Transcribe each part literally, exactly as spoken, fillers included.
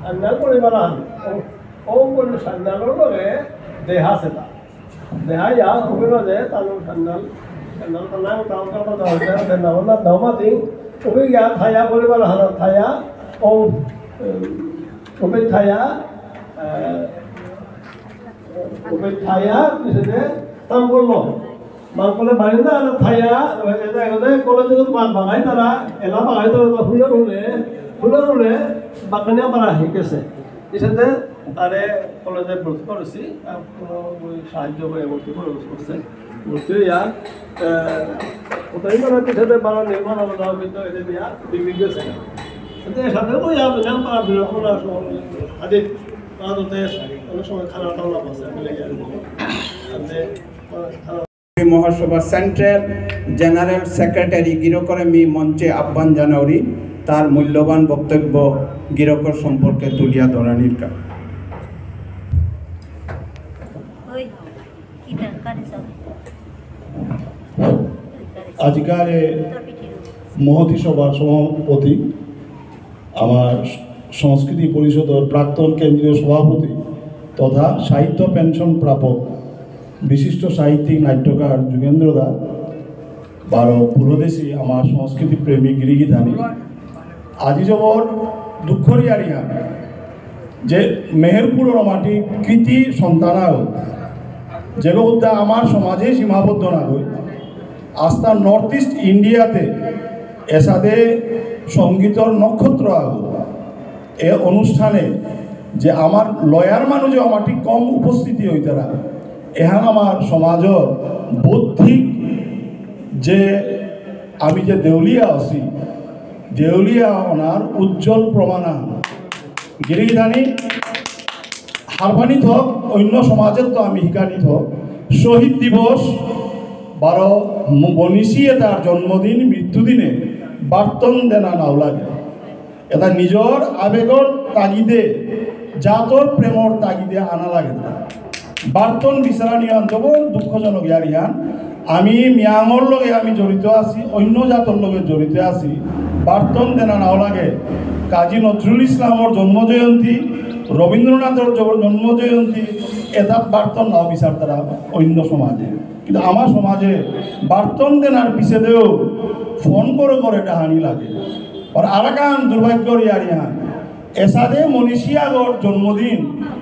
আন্নাল পরিবার আহান। ও, ও বলে সান্নালর লগে দেহা সেটা। দেহা ইয়া, ওগুলো যে, তাহলে সান্নাল, সান্নাল তো নাম, তাও তো কথা হচ্ছে, সান্নাল না, দাও মাতি। ওগুলো ইয়া, থায়া পরিবার আহান, থায়া, ও, উম, ওগুলো থায়া, আহ, ওগুলো থায়া, পিছনে তাম করলো। মাংকলে বারিন্দা আলো থায়া, এতা এগোতে কলেজে তো বাদ বাগাই তারা, এলা বাগাই তারা, তো হুলে হুলে, হুলে হুলে, বাগানিয়া পারা হিকেছে। এসাদে তারে কলেজে ভর্তি করেছি, আর কোনো ওই সাহায্য করে ভর্তি করে করছে। ভর্তি হইয়া, আহ, ওটাই মানে পিছনে বারো নির্মাণ হলো, তাও কিন্তু এটা দিয়া বিল্ডিং গেছে। এতে এসাদে ওই আর নাম পারা বিরোধ কোনো আসলে আদে পারা তো দেশ, অনেক সময় খানা টানা বসে, মিলে গেল। আদে, আহ, খানা মহাসভা সেন্ট্রাল জেনারেল সেক্রেটারি গিরকরে মি মঞ্চে আহ্বান জানাউরি, তার মূল্যবান বক্তব্য গিরকর সম্পর্কে তুলিয়া ধরানির কা। ওই, কিতা, কারে যাও? আজিকার এ মহতী সভার সভাপতি আমার সংস্কৃতি পরিষদর প্রাক্তন কেন্দ্রীয় সভাপতি তথা সাহিত্য পেনশন প্রাপক বিশিষ্ট সাহিত্যিক নাট্যকার যুগেন্দ্র দা, বারো পুরদেশী আমার সংস্কৃতি প্রেমী গিরিগিথানি। আজি জবর দুঃখর ইয়ারিহান যে মেহেরপুরর মাটি কৃতি সন্তানাও যেগো উদ্দা আমার সমাজে সীমাবদ্ধ না হই, আস্তা নর্থ ইস্ট ইন্ডিয়াতে এসাদে সঙ্গীতর নক্ষত্র আগো এ অনুষ্ঠানে যে আমার লয়ার মানুষ আমার ঠিক কম উপস্থিতি হইতারা, এহান আমার সমাজর বৌদ্ধিক যে আমি যে দেউলিয়া আছি, দেউলিয়া ওনার উজ্জ্বল প্রমাণ আহান। গিরিগিথানি হারপানি থক, অন্য সমাজের তো আমি হিকানি থক। শহীদ দিবস বারো ম-, মনীষী এতার জন্মদিন, মৃত্যুদিনে বার্তন দেনা নাও লাগে। এটা নিজর আবেগর তাগিদে, জাতর প্রেমর তাগিদে আনা লাগে না। বার্তন বিচারানি আনতব দুঃখজনক ইয়ারিহান। আমি মিয়াঙর লগে আমি জড়িত আছি, অন্য জাতর লগে জড়িত আছি। বার্তন দেনা নাও লাগে। কাজী নজরুল ইসলামর জন্ম জয়ন্তী, রবীন্দ্রনাথর জ-, জন্ম জয়ন্তী, এটাত বার্তন নাও বিচারতারা অন্য সমাজে। কিন্তু আমার সমাজে বার্তন দেনার পিছেদেও ফোন করে করে ডাহানি লাগে। আর আরাকান দুর্ভাগ্যর ইয়ারিহান, এসাদে মনীষী আগর জন্মদিন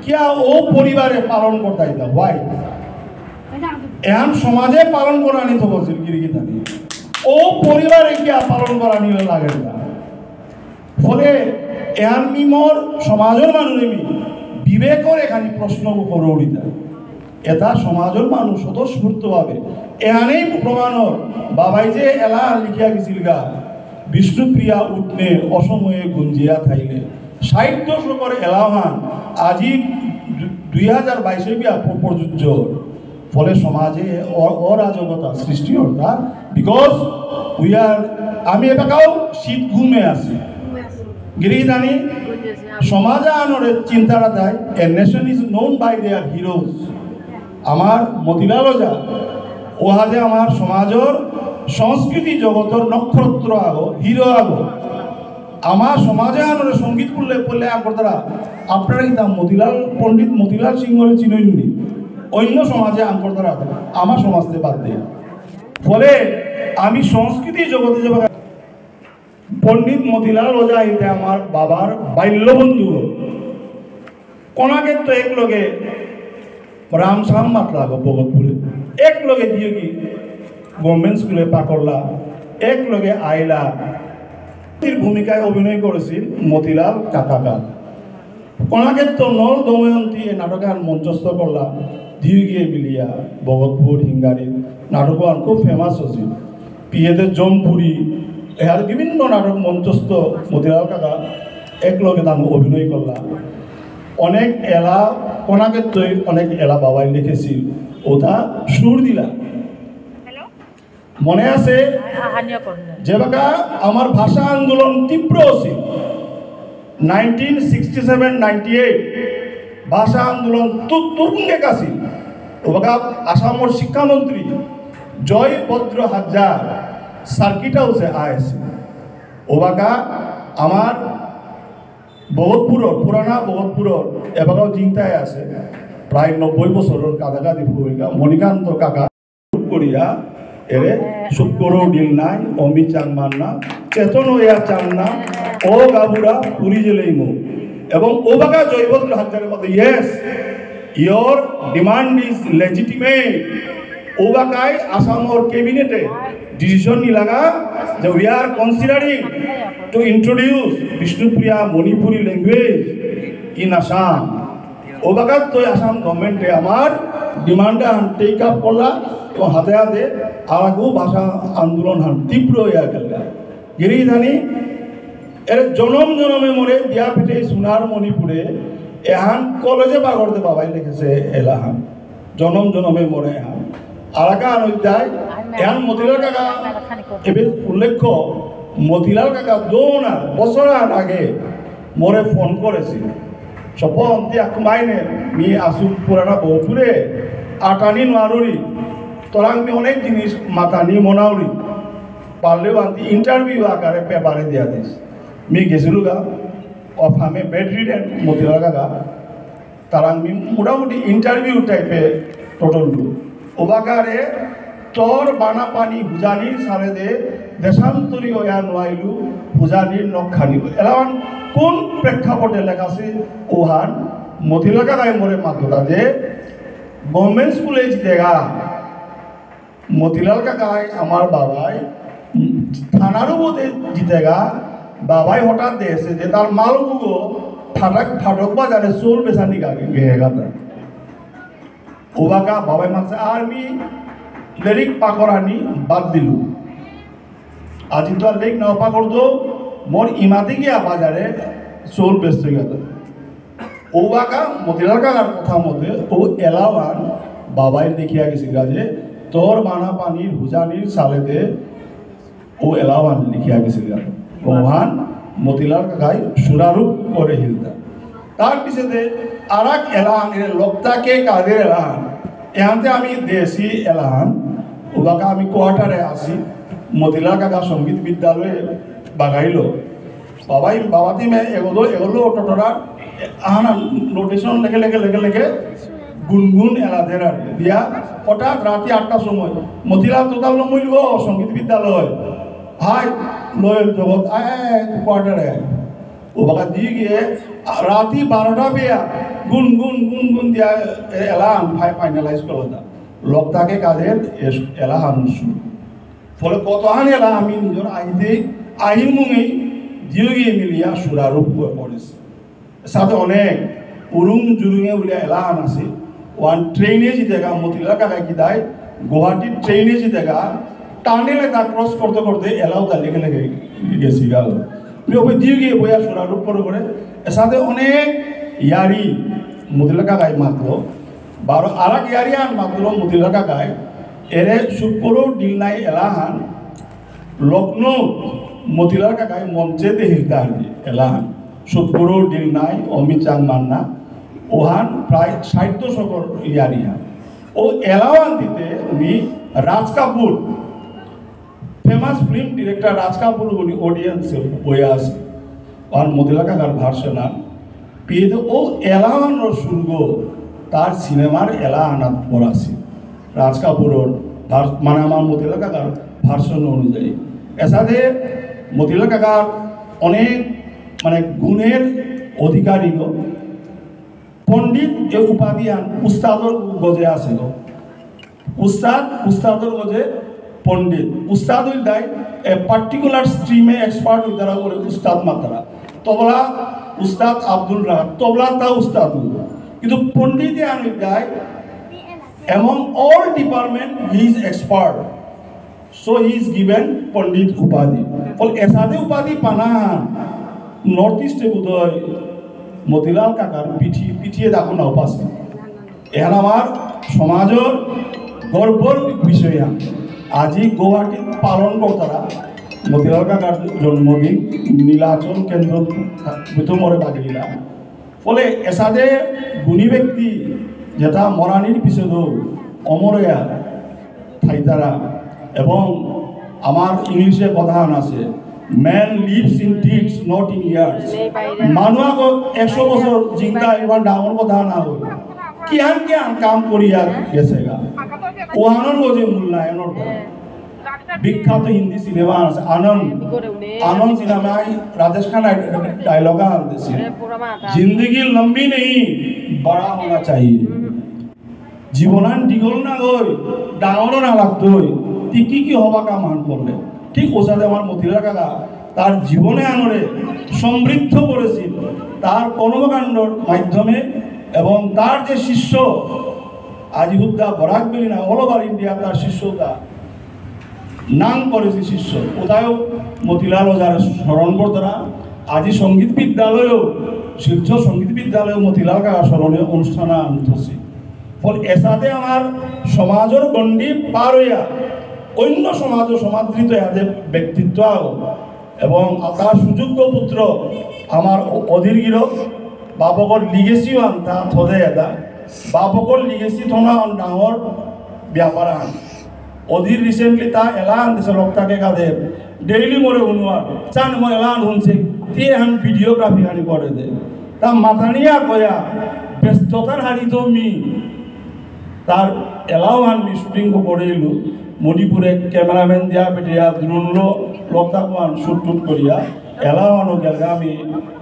কিয়া ও পরিবারে পালন করতাই না? Why? এহান সমাজে পালন করানি তো বলছিল গিরিগিথানি। ও পরিবারে কিয়া পালন করানি লাগে না? ফলে এহান মি মোর সমাজর মানুষ মি বিবেকর এখানে প্রশ্ন করে উঠিতা। এটা সমাজর মানুষ স্বতঃস্ফূর্তভাবে এহানেই প্রমাণ অর। বাবাই যে এলা লিখিয়া গেছিল গা, বিষ্ণুপ্রিয়া উঠনে অসময়ে গুঞ্জিয়া থাইলে। ষাট দশকর এলাহান আজি দু-, দুই হাজার বাইশে বিয়া প-, প্রযোজ্য। ফলে সমাজে অ-, অরাজকতা সৃষ্টি অর তা। Because we are, আমি এবাকাও শীত ঘুমে আছি। গিরিগিথানি সমাজ আনরে চিন্তাধারা দেয়, a nation is known by their heroes। আমার মতিলাল ওঝা, ওহাদে আমার সমাজর সংস্কৃতি জগতর নক্ষত্র আগো, হিরো আগো। আমার সমাজে আনরে সঙ্গীত করলে, করলে আঙকরতারা, আপনারা কি তা মতিলাল, পণ্ডিত মতিলাল সিংহরে চিনইননি? অন্য সমাজে আঙকরতারা, আমার সমাজতে বাদ দিয়ে। ফলে আমি সংস্কৃতি জগতে যে পণ্ডিত মতিলাল ওঝা এটা আমার বাবার বাল্যবন্ধু। কোনাকে তো এক লগে রাম শ্যাম মাতলা গো ভগতপুরে, এক লগে দিয়ে কি গভর্নমেন্ট স্কুলে পাকড়লা, এক লগে আইলা। এর ভূমিকায় অভিনয় করেছিল মতিলাল কাকাকা। কোনাকে তো নল দময়ন্তী এই নাটকহান মঞ্চস্থ করলা, দিয়ে গিয়ে মিলিয়া, ভগতপুর, হিঙ্গারি, নাটকহান খুব ফেমাস হয়েছিল। পিয়েতে জমপুরি, এহার বিভিন্ন নাটক মঞ্চস্থ মতিলাল কাকা এক লগে তাম অভিনয় করলা। অনেক এলা, কোনাকে তৈ অনেক এলা বাবাই লিখেছিল, ওটা সুর দিলা। মনে আছে, আহানিয়া করলে। যেবাকা আমার ভাষা আন্দোলন তীব্র আছিল, nineteen sixty seven ninety eight ভাষা আন্দোলন তু-, তুঙ্গে কাছিল। ওবাকা আসামর শিক্ষামন্ত্রী জয় ভদ্র হাজরা সার্কিট হাউসে আয়েছে। ওবাকা আমার ভগতপুরর, পুরানা ভগতপুরর, এবাকাও জিংতায় আছে, প্রায় নব্বই বছরর কাছাকাছি ফুলগা মণিকান্ত কাকা করিয়া এরে শুক্করৌ ডিল নাই, অমি চাংমান্না, চেতন ইয়া চাংনা, ও গাবুরা পুরি জেলেইমু। এবং ওবাকা জয়ভদ্র হাজারের মধ্যে, "Yes, your demand is legitimate।" ওবাকাই আসামর ক্যাবিনেটে ডিসিশন নিলাগা যে we are considering to introduce Bishnupriya Manipuri language in Assam। ওবাকাত তো আসাম গভর্নমেন্টে আমার ডিমান্ড হান টেক আপ করলা, তো হাতে হাতে আরাকু ভাষা আন্দোলন হান তীব্র হইয়া গেল। গিরি ধানি এর জনম জনমে মোরে বিয়া পিঠে সোনার মণিপুরে এহান কলেজে বাগরতে বাবাই লিখেছে এলাহান। জনম জনমে মোরে এহান। আরাকা আনই যায়, এহান মতিলাল কাকা, এবে উল্লেখ্য, মতিলাল কাকা দোনা বছর আগে মোরে ফোন করেছিল। স্বপন, তি আকমাইনে, মি আসু পুরানা বহুপুরে, আটানি নোয়ারুরি, তোরাং মি অনেক জিনিস মাতানি মনাউরি। পারলে বান্তি ইন্টারভিউ আকারে পেপারে দিয়া দিস। মি গেছিলুগা, অফ আমি বেড রিডেন, মতিলাল কাকা। তারাং মি মোটামুটি ইন্টারভিউ টাইপে টোটললু। ওবাকারে তোর বানা পানি হুজানির সারে দে, দেশান্তরী ওয়া নোয়াইলু, হুজানির নখানি। এলাওয়ান কোন প্রেক্ষাপটে লেখাছে ওহান মতিলাল কাকাই মোরে মাতুতা যে গভর্নমেন্ট স্কুলে জিতেগা। মতিলাল কাকাই আমার বাবাই থানার মধ্যে জিতেগা। বাবাই হঠাৎ দেখছে যে তার মালগুলো ফাটক ফাটক বাজারে চোল বেচানি গা গেগা তার। ওবাকা বাবাই মানছে আর মি লেরিক পাকরানি বাদ দিলু। আজি তো আর লেরিক না পাকর দো, মোর ইমাতে গিয়া বাজারে চোল বেচতে গেল। ওবাকা মতিলাল কাকার কথা মতে ও এলাওয়ান বাবাই দেখিয়া গেছিল যে তোর বানা পানির হুজানির সালেতে ও এলাহান লিখিয়া গেছিল। ওহান মতিলাল কাকাই সুরারূপ করে হিলতা। তার পিছেতে আরাক এলাহান, এরে লকতাকে কাদের এলাহান। এহানতে আমি দেশি এলাহান, ওবাকা আমি কোয়ার্টারে আসি, মতিলাল কাকা সঙ্গীত বিদ্যালয়ে বাগাইল। বাবাই, বাবা তিমে এগোদো, এগোলো টোটোরা, আহানা নোটেশন লেখে, লেখে, লেখে, লেখে, গুনগুন এলা দেরার দিয়া, হঠাৎ রাতি আটটার সময়, মতিলাল তোতাল নমইল গো, সঙ্গীত বিদ্যালয়। হাই, লয়েল জগৎ, আয়, আয়, আয়, কোয়ার্টারে আয়। ওবাকা দিয়ে গিয়ে, আ, রাতি বারোটা পেয়া, গুন, গুন, গুন, গুন দিয়া, এ, এলা আন ফাই-, ফাইনালাইজ করলো তা। লকতাকে কাদের এস-, এলা হানুসু। ফলে কত আন এলা আমি নিজের আইতে, আইর মুঙেই, দিয়ে গিয়ে মিলিয়া সুরারূপ করে পড়েছে। সাথে অনেক উরুং জুরুঙে বুলে এলাহান আছে। ওয়ান ট্রেনে জিতেগা, মতিলাল কাকা কিদাই, গুয়াহাটির ট্রেনে জিতেগা, টানেল এটা ক্রস করতে করতে এলাও তা লেগে লেগে গেছি গেল। ওই দিকে গিয়ে বইয়া সুরারূপ করে করে, এর সাথে অনেক ইয়ারি মতিলাল কাকাই মাতলো। বারো আরাক ইয়ারি আন মাতলো মতিলাল কাকাই, এরে সুপুরো ডিল নাই এলাহান, লখনৌ মতিলাল কাকাই মঞ্চে দেহিলতা হারদি এলাহান। সুপুরো ডিল নাই, অমিত চাংমান্না, ওহান প্রায় ষাট দশকর ইয়ারিয়া। ও এলাহান দিতে উনি রাজ Kapoor, famous film director Raj কাপুর উনি অডিয়েন্সে বইয়া আছে। ওহান মতিলাল কাকার ভার্সন আন। পিয়েতে ও এলাহানর সুরগ তার সিনেমার এলাহানাত পড়াছে। রাজ কাপুরর ভার-, মানে আমার মতিলাল কাকার ভার্সন অনুযায়ী। এসাদে মতিলাল কাকার অনেক মানে গুণের অধিকারী গো। পণ্ডিত এ উপাধি আন উস্তাদর গজে আছে গো। উস্তাদ, উস্তাদর গজে পণ্ডিত। উস্তাদ হইল দায় এ পার্টিকুলার স্ট্রিমে এক্সপার্ট হইতারা করে উস্তাদ মাতারা। তবলা উস্তাদ আব্দুল রাহাত, তবলা তা উস্তাদ হইল। কিন্তু পণ্ডিত এ আন হইল দায় among all department he is expert, so he is given পণ্ডিত উপাধি। ফলে এসাদে উপাধি পানা নর্থ ইস্টে বোধহয় মতিলাল কাকার পিঠি, পিঠিয়ে দেখো না উপাসে। এহান আমার সমাজর গর্বর বিষয়। আজি গুয়াহাটিত পালন করতারা মতিলাল কাকার জন্মদিন নীলাচল কেন্দ্র ভিতরে বাগিলা। ফলে এসাদে গুণী ব্যক্তি যেটা মরানির পিছনে অমরয়া থাইতারা এবং আমার ইংলিশে কথা আন আছে, Man lives in deeds, not in years. মানু আগো একশো বছর জিন্দা ইমান ডাঙর কথা না হয়। কিহান কিহান কাম করিয়া গেছেগা। ওহানর গজে মূল্যায়ন অর্থাৎ বিখ্যাত হিন্দি সিনেমা আছে আনন্দ। আনন্দ সিনেমায় রাজেশ খান্না ডায়লগ আনতেছে, "জিন্দেগি লম্বি নেই, বড়া হোনা চাহিয়ে।" জীবনান দীঘল না গই, ডাঙরও না লাগতই। তি কি কি হবা কাম হান করলে? ঠিক ওসাদে আমার মতিলাল কাকা তার জীবনে আনরে সমৃদ্ধ করেছিল তার কর্মকাণ্ডর মাধ্যমে, এবং তার যে শিষ্য আজি হুদ্দা বরাক ভ্যালি না, all over India তার শিষ্যতা নাম করেছে শিষ্য। কোথাও মতিলাল ওঝার স্মরণ করতারা। আজি সঙ্গীত বিদ্যালয়েও, শিলচর সঙ্গীত বিদ্যালয়েও মতিলাল কাকা স্মরণে অনুষ্ঠান আনতেছে। ফলে এসাদে আমার সমাজের গণ্ডি পার হইয়া অন্য সমাজও সমাদৃত এদের ব্যক্তিত্ব আরো। এবং তার সুযোগ্য পুত্র আমার অ-, অধীর গিরক, বাপকর লিগেসিও আনতা থদে এদা। বাপকর লিগেসি থনা ডাঙর ব্যাপার আন। অধীর recently তা এলান দিছে লোকটাকে কাদের, ডেইলি মোরে হুনুয়ার, চান মো এলান হুনছে, তি এহান ভিডিওগ্রাফি খানি করে দে। তা মাতানিয়া কয়া, ব্যস্ততার হারি তো মি, তার এলাও আন মি শুটিং কো করেইলু, মণিপুরে ক্যামেরাম্যান দিয়া বেটিয়া দ্রোণ লো, লোকটা কো আন শুট টুট করিয়া, এলাও আনো গেলগা আমি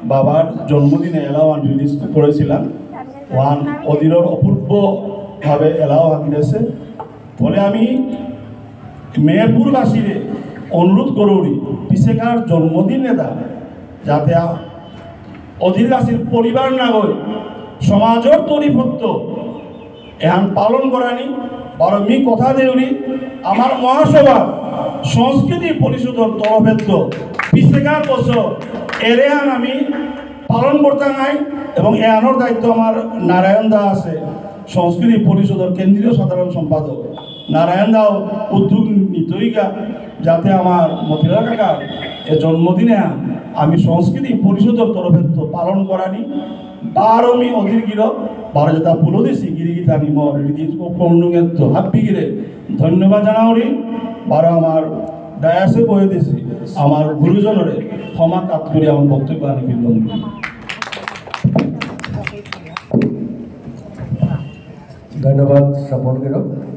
বাবার জন্মদিনে এলাও আন রিলিজ করেছিলাম। ওয়ান অধীরর অপূর্ব ভাবে এলাও আন দেশে। ফলে আমি মেহেরপুরবাসীরে অনুরোধ করুরি, পিছেকার জন্মদিন এতা যাতে আ-, অধীরবাসীর পরিবার না হয়ে সমাজের তরিফত্ত এহান পালন করানি, বারো মি কথা দেউরি, আমার মহাসভা সংস্কৃতি পরিষদর তরফেত্ত পিছেকার বছর এরেহান আমি পালন করতাঙাই, এবং এহানর দায়িত্ব আমার নারায়ণ দা আছে, সংস্কৃতি পরিষদর কেন্দ্রীয় সাধারণ সম্পাদক। নারায়ণ দাও উদ্যোগ নিতইগা, যাতে আমার মতিলাল কাকার এ জন্মদিনে আমি সংস্কৃতি পরিষদর তরফেত্ত পালন করানি। বারো মি অধীর গিরক, বারো যেতা পুলো দেশি গিরি গিথানি মর রিদিস কো কন্ডুঙেত্ত হাব্বি গিরে ধন্যবাদ জানাউরি। বারো আমার ডায়াসে বয়ে দেশি আমার গুরুজনরে ক্ষমা কাত করে আমার বক্তব্য আমি বিলম্ব করি। ধন্যবাদ স্বপন গিরক।